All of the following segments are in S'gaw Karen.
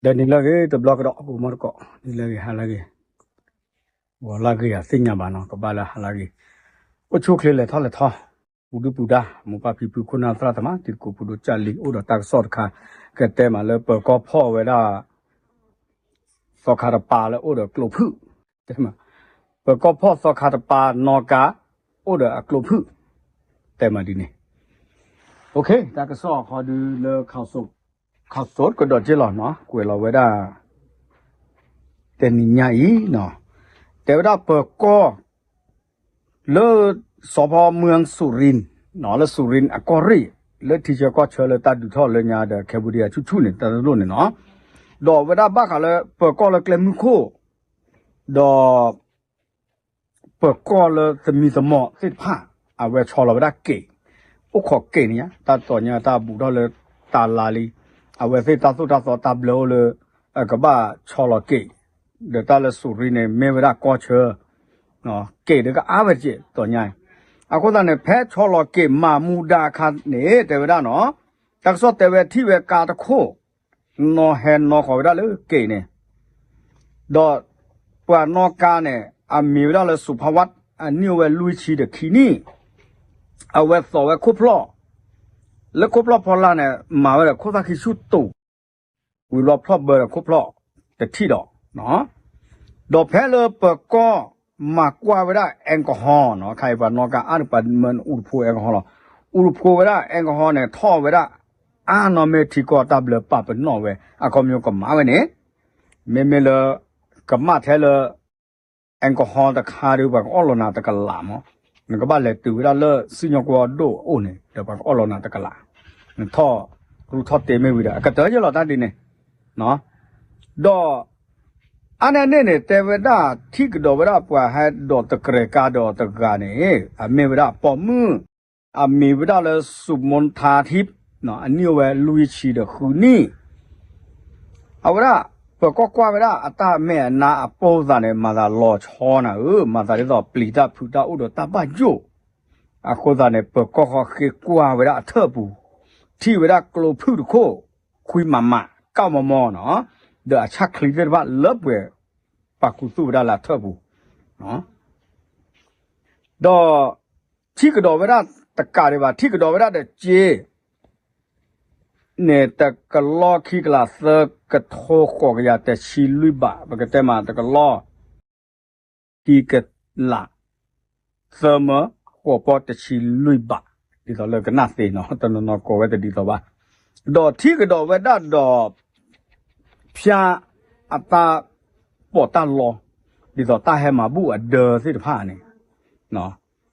နံၤလၢအဂ့ၤ တဘျီကဒီး ကိးမီၢ်တကိး နံၤလၢအဂ့ၤ ဟါလၢအဂ့ၤ ဂီၤလၢအဂ့ၤ အသ့ၣ်ညါဘၣ်နီၤ ကဘၣ်လၢဟါလၢအဂ့ၤ အိၣ်ဆူၣ်အိၣ်ချ့လဲၤထီၣ်လဲၤထီ ပူၤဒုပူၤဒါ မိၢ်ပၢ်ဖံဖု ခိၣ်နၢ်သရၣ်သမါ တံၤသကိးဖိဒိၣ်ကၢ်လံ အိၣ်ဒီးတၢ်ကစီၣ်တခါ ကတဲမးလၢပၢၤကီၢ်ဖီၣ်ဝဲဒၣ် သီခါတပၤလၢအိၣ်ဒီးကျိဖုၣ် တဲမး ပၢၤကီၢ်ဖီၣ်သီခါတပၤနီၣ်ကါ အိၣ်ဒီးအကျိဖုၣ် တဲမးဒ်န့ၣ် တၢ်ကစီၣ်ခီဒုလၢ ခးသိးကဒီးက့လီၤနီၤ ကွဲးလီၤဝဲဒၣ် တနံၤညါအံၤနီၤ တဲဝဲဒၣ်ပၢၤကီၢ် လၢ စီၤဖီမွဲစူရ့ၣ် လၢစူရ့ၣ်အကီၢ်ရ့ၣ် လၢထံဆၢကီၢ်ဆၢလၢတၢ်ဒုးထီၣ်လၢညါဒီး Cambodia ဆူၣ်ဆူၣ်န့ၣ် တၢ်တလိၣ်န့ၣ်နီၤ ဒီးဝဲဒၣ်ဘၣ်ဃးလၢပၢၤကီၢ်လၢကျဲမုၢ်ခိၣ် ဒီး ပၢၤကီၢ်လၢသမံသမိးသ့ၣ်တဖၣ် အဝဲဆီလီၤဝဲဒၣ်က့ၤ အိၣ်ခိးက့ၤန့ၣ်ညါ တၢ်တီၤညါတၢ်ဘူးထီၣ်လၢတၢ်လါလံ အဝဲသ့ၣ်တၢ်သိၣ်တၢ်သီတၢ်ဘျၢအိၣ်လၢ ကဘၣ်ဆီလီၤက့ၤ ဒီးတၢ်လၢစူရ့ၣ်န့ၣ် မ့ၢ်ဝဲဒၣ်ကီၢ်ဆၢ က့ၤဒီးကအါဝဲတက့ၢ် တီၤညါအံၤ အဃိသတးန့ၣ် ဖဲဆီလီၤက့ၤမၤမူဒါအခါန့ၣ် တဲဝဲဒၣ်နီၤ တၢ်ကစီၣ်တဲဝဲထံၣ်ဝဲကါတခိၣ် နီၣ်ဟဲနီၣ်ဃီၤဝဲဒၣ်လၢက့ၤန့ၣ် ဒီးပှၤနီၣ်ကါန့ၣ် အမံၤဝဲဒၣ်လၢ စူဖါဝး အနံၣ်အိၣ်ဝဲလွံၢ်ဆံဒီးခံနံၣ် အဝဲသိးဝဲခိၣ်ဖျီၣ် လၢခိၣ်ဖျီၣ်ဖီလာ်န့ၣ် မၤဝဲဒီးခိၣ်သၣ်ခံဆူၣ်တူာ် ဝံၤဘျီဖျီၣ်ဘၢဒီးခိၣ်ဖျီၣ်တထံၣ်ဒီး ဒီးဖဲလၢပၢၤကီၢ်မၤကွၢ်ဝဲဒၣ် alcohol နီၤ ခါအံၤပှၤနီၣ်ကါအါန့ၣ် ပှၤမၢအူတဖိ alcohol လီၤ အူတဖိဝဲဒၣ် alcohol န့ၣ် ထီၣ်ဝဲဒၣ် အါနီၢ်မ့ၢ်ထံကီၢ်တၢ်ဘျၢပာ်ပနီၣ်ဝဲ အခီပညီကမၤဝဲန့ၣ် မ့မ့ၢ်လၢ ကမၣ်ထဲလၢ alcohol တခါဒီး ပှၤကအီၣ်လီၤနၤတကလးမး နကဘၣ်လဲၤတုၤဝဲဒၣ်လၢစံၣ်ညီၣ်ကွီၢ်ဒိၣ်အအိၣ်န့ၣ် ဒီးပှၤကအီၣ်လီၤနၤတကလး နထီၣ်ရူၢ်ထီၣ်တ့မ့ၢ်ဝံၤဒီး အကတၢၢ်ယဲလီၤတၢ်ဒ်န့ၣ် ဒီး အါန့ၢ်န့ၣ်န့ၣ် တဲဝဲဒၣ်ထံၣ်ကဒီးဝဲဒၣ်ပှၤဟဲဒိးတကြဲးကါဒီးတဂၤန့ၣ် အမ့ၢ်ဝဲဒၣ်ပိာ်မုၣ် အမံၤဝဲဒၣ်လၢ စူမူထါထံး အနံၣ်အိၣ်ဝဲလွံၢ်ဆံဒီးဃုနံၣ် အဝဲဒၣ် ပၢၤကီၢ်ကွၢ်ဝဲဒၣ်အတၢ်မဲာ်အနါအပိၢ်သးန့ၣ် မၤသးလီၤဆီနၤဧၢ မၤသးဒ်သိးပျံၤတၢ်ဖုးတၢ်အိၣ်ဒီးတၢ်ဘၣ်ယိၣ် အဃိသတးန့ၣ် ပၢၤကီၢ်ဃီဃ့ကွၢ်ဝဲဒၣ်အထၢၣ်ပူၤ ထံၣ်ဝဲဒၣ်ကျိဖုၣ်တခိၣ် ခွံမးမးကၣ်မီမီနီၤ ဒီးအဆၣ်ချံသ့ၣ်တဖၣ်လၢပှဲၤ ပာ်ခူသူၣ်ဝဲဒၣ်လၢအထၢၣ်ပူၤ ဒီး ထံၣ်ကဒီးဝဲဒၣ်တကးဒံးဘၣ် ထံၣ်ကဒီးဝဲဒၣ်ဒီးစ့ န့ၣ် တကလီၢ်ခံကလးသၢကထိဃိးကယၤတဆံလွံၢ်ဘး ပကတဲမးတကလီၢ် ခံကလး သၢမၢဃိးပီၢ်တဆံလွံၢ်ဘး ဒ်သိးလၢကနၣ်သ့နီၤ တနီၤနီၤကိးဝဲတဒ်သိးဘၣ် ဒီးထံၣ်ကဒီးဝဲဒၣ်ဒီး ဖၠါအတၢ်ပီးတၢ်လီ ဒ်သိးတၢ်ဟဲမၤဘူၣ်အဒၢသ့ၣ်တဖၣ်န့ၣ်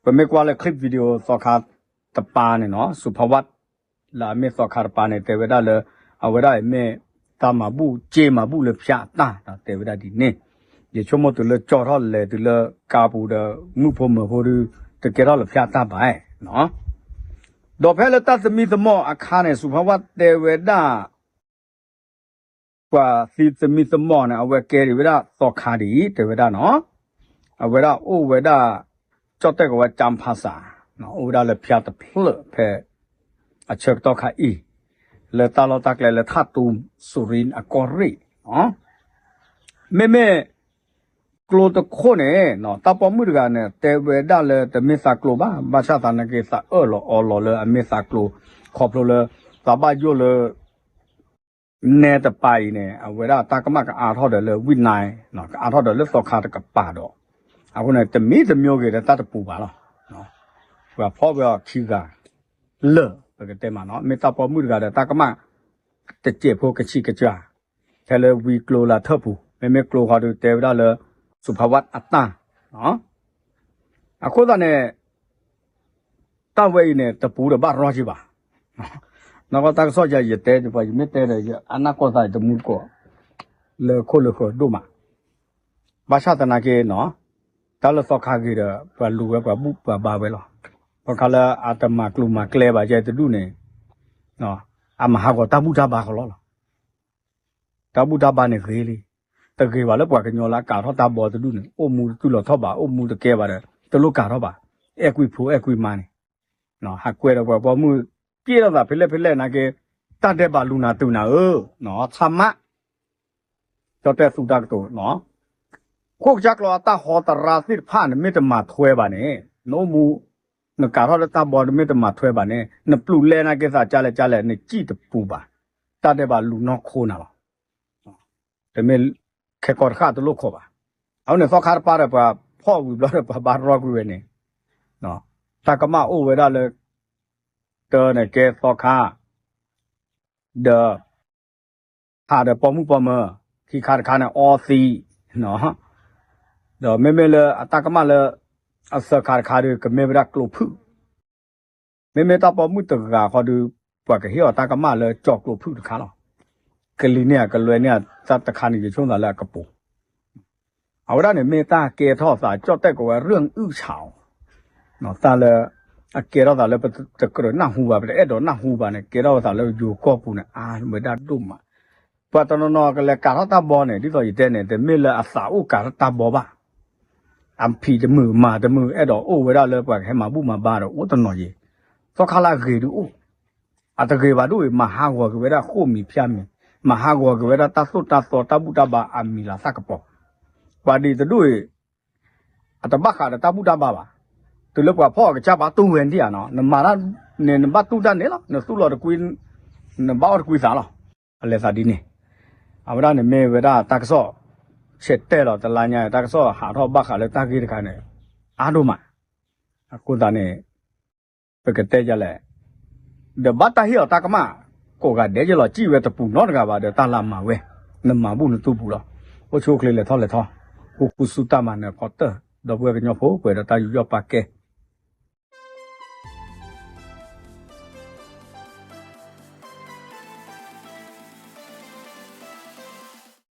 ပမ့ၢ်ကွၢ်လၢ clip video သီခါတပၤန့ၣ်နီၤ စူဖါဝး လၢအမ့ၢ်သီခါတပၤန့ၣ် တဲဝဲဒၣ်လၢ အဝဲဒၣ်အံၤမ့ၢ်တၢ်မၤဘူၣ် စ့မၤဘူၣ်လၢဖၠါအတၢ် တဲဝဲဒၣ်ဒ်န့ၣ် ယဆိကမိၣ်တုၤလၢကၠီထီၣ်လဲၤတုၤလၢကါပူၤဒီး မုၣ်ဖိမၢၤဖိဒု တကဲထီၣ်လၢဖၠါအတၢ်ဘၣ် ဒီးဖဲလၢတၢ်သမံသမိးအခါန့ၣ် စူဖါဝးတဲဝဲဒၣ် ပှၤသံသမံသမိးန့ၣ် အဝဲကဲဒံးဝဲဒၣ်သီခါဒ်အံၤ တဲဝဲဒၣ်နီၤ အဝဲဒၣ်အိၣ်ဝဲဒၣ် ကၠီၣ်တဲၣ်ကဝဲၢ်ကၠါဖးစး အိၣ်ဝဲဒၣ်လၢဖၠါတဖျၢၣ်ဖဲ အဆၢကတီၢ်ခါအံၤ လၢတၢ်လီၢ်တၢ်ကျဲလၢထၣ်တူ စူရ့ၣ်အကီၢ်ရ့ၣ် မ့မ့ၢ် ကျိတခိၣ်န့ၣ် တၢ်ပိာ်မုၣ်တဂၤန့ၣ် တဲဝဲဒၣ်လၢတမ့ၢ်သးကျိဘၣ် ဘၣ်ဆၣ်သနာ်က့ သးအၢၣ်လီၤအီလီၤလၢအမ့ၢ်သးကျိ ခီဖျိလၢ သးဘၣ်ယိၣ်လၢ နဲတပၤအံၤန့ၣ် အဝဲဒၣ်တၢ်ကမၣ်ကအါထီၣ်ဒီးလၢဝံၣ်နါ ကအါထီၣ်ဒီးလၢသီခါတကပၤဒီး အဃိန့ၣ် တမံၤတမံၤဂ့ၤဒီးတၢ်တပူၤဘၣ်လီၤ ပှၤဖီၣ်ဝဲအီၤခံဂၤ လၢာ် ပကတဲမးနီၤ မ့ၢ်တၢ်ပိာ်မုၣ်တဂၤဒီးတၢ်ကမၣ် တစဲးဖိကဆံးကစၢ် ထဲလၢဝံကျိလၢထၢၣ်ပူၤ မ့မ့ၢ်ကျိဃီဒုးတဲဝဲဒၣ်လၢ စူဖါဝးအတၢ် အဃိသတးန့ၣ် တၢ်ဝဲအံၤန့ၣ် တပူၤဒီးဘၣ်ရီက့ၤဘၣ် နီၢ်ကီၢ်တၢ်ကစီၣ်ယၤ ယတဲပှၤ ယမ့ၢ်တဲဒီး ယအနၢ်ကီၢ်သးတမူတကိး လၢခိၣ်လၢဃၢၤဒိၣ်မး ဘၣ်ဆၣ်သနာ်က့နီၤ တၢ်လၢသီခါဂ့ၤဒီး ပှၤလူၤဝဲပှၤဘူၣ်ပှၤဘါဝဲလီၤ. ဘၣ်ဃးလၢအတမၤကျိၤမၤကျဲဘၣ်ယဲတဒူၣ်န့ၣ် အမၤဟးဂီၤတၢ်ဘူၣ်တၢ်ဘါဃီလီၤလီၤ. တၢ်ဘူၣ်တၢ်ဘါန့ၣ်ဂ့ၤလံ. တဂ့ၤဘၣ်လၢပှၤကညီလၢအကးထီၣ်တၢ်ဘီတဒူၣ်န့ၣ် အိၣ်မူတတူၢ်လိာ်ထီၣ်ဘၣ် အိၣ်မူတကဲဘၣ်ဒီး တလိၣ်ကးထီၣ်ဘၣ်. အဲၣ်ကွံာ်ဖိအဲၣ်ကွံာ်မါန့ၣ် ဟးကွဲဒီးပှၤပိာ်မုၣ် က့ၤထီၣ်သးဖဲလဲၣ်ဖဲလဲၣ်နာ်က့ တၢ်ဒဲးဘးလူၤနၤတုၤနၤဧၢ, ဆါမး ကၠီၣ်တဲၣ်သူတၢ်ကတိၤနီၤ, ခိၣ်ကစၢ်ကျီအတၢ်ဟီတရါသ့ၣ်တဖၣ် နမ့ၢ်တမၤထွဲဘၣ်န့ၣ် နအိၣ်မူ နကၤထီၣ်လၢတၢ်ဘီ နမ့ၢ်တမၤထွဲဘၣ်န့ၣ် နပျူၤလဲနၤက့ၤသးကလဲၣ်ကလဲၣ် နစံၣ်တပူၤဘၣ်, တၢ်ဒဲးဘးလူၤနီၢ်ခိနၤလီၤ. တမ့ၢ်ခဲကီတဃၣ်တလိၣ်ခိးဘၣ်. အဃိန့ၣ် သီခါတပၤဒီး ပှၤဖီၣ်ဝံၤဘျီဒီး ပှၤဘၣ်ရီကွံာ်ဝဲန့ၣ် တၢ်ကမၣ်အိၣ်ဝဲဒၣ်လၢ တၢ်န့ၣ်ကဲသီခါ ဒီး ဟးဒီးပိာ်မုၣ်ပိာ်မၢၤ ခံခါတခါန့ၣ် အီသံ ဒီးမ့မ့ၢ်လၢအတၢ်ကမၣ်လၢ အသၢခါတခါဒီး ကမ့ၢ်ဝဲဒၣ်ကျိဖုၣ်, မ့မ့ၢ်တၢ်ပိာ်မုၣ်တဂၤဃီဒီး ပှၤကဟ့ၣ်အီၤတၢ်ကမၣ်လၢကၠီၤကျိဖုၣ်တခါလီၤ. ကလံၤန့ၢ်အကလွဲန့ၢ်အတၢ်တခါန့ၣ် ယဆိကမိၣ်သးလၢအကပူၤ အဝဲဒၣ်န့ၣ်မ့ၢ်တၢ်ကဲထီၣ်သး ကၠီၣ်တဲၣ်ကိးဝဲ ရၢၢ်အုၣ်ဆးအီၤ, တၢ်လၢ အကဲထီၣ်သးလၢပတကြၢးနၢ်ဟူဘၣ် ပတအဲၣ်ဒိးနၢ်ဟူဘၣ်န့ၣ် ကဲထီၣ်သးလၢယိၤကီၢ်ပူၤန့ၣ် အါဝဲဒၣ်ဒိၣ်မး. ပှၤတနီၤနီၤကလဲၤကၤထီၣ်တၢ်ဘီန့ၣ် ဒ်သိးယတဲန့ၣ် တမ့ၢ်လၢအသးအိၣ်ကၤထီၣ်တၢ်ဘီဘၣ်. အဖံးတမုာ်မၤတမုာ် အဲၣ်ဒိးအိၣ်ဝဲဒၣ်လၢပှၤကဟဲမၤဘူၣ်မၤဘါဒီးအိၣ်တနီၤယံၤ, သီခါလၢအဂ့ၤဒုးအိၣ်, အတဂ့ၤဘၣ်ဒိၣ်အံၤ မၤဟးဂီၤက့ၤဝဲဒၣ်ဃိၣ်မံၤဖၠၣ်မံၤ, မၤဟးဂီၤက့ၤဝဲဒၣ်တၢ်သိၣ်တၢ်သီတၢ်ဘူၣ်တၢ်ဘါအမံၤလၤသၣ်ကပီၤ, ပှၤဒ်တဒိၣ်အံၤ အတဘၣ်ဃးဒီးတၢ်ဘူၣ်တၢ်ဘါဘၣ်. တုၤလၢပှၤဖီၣ်အီၤကစၢ်ဘၣ်တူၢ်ဝဲဒၣ်ဧါနီၤ, နမၤတၢ်န့ၣ် နဘၣ်တူၢ်တၢ်န့ၣ်လီၤ, နသူၣ်လီၤတကွံ, နဘၣ်အီၣ်တကွံသးလီၤ. အလဲၤသးဒ်န့ၣ်, အဝဲဒၣ်န့ၣ်မ့ၢ်ဝဲဒၣ်တၢ်ကစီၣ် ဆဲးတဲာ်လီၤတလါညါ တၢ်ကစီၣ်ဟးထီၣ်ဘၣ်ဃးလၢတၢ်ဂ့ၢ်တခါန့ၣ် အါဒိၣ်မး. အဃိသတးန့ၣ် ပကတဲယလဲၣ်, ဒီးဘၣ်တၢ်ဟ့ၣ်အီၤတၢ်ကမၣ် ကိးဂၤဒဲးယလီၤ စံၣ်ဝဲတပူၤနီတဂၤဘၣ်ဒီး တၢ်လၢအမၤဝဲ, နမၤဘူၣ်နတူၢ်ပူၤလီၤ. အိၣ်ဆူၣ်အိၣ်ချ့လဲၤထီၣ်လဲၤထီ, ဃူဃူဆူတၢ်မၤနၢၤဖီတၢၢ်, ဒီပုၢ်ဝဲၢ်ကညီဖိ ပှဲၤဒီးတၢ်ယူးယီၣ်ပာ်ကဲ,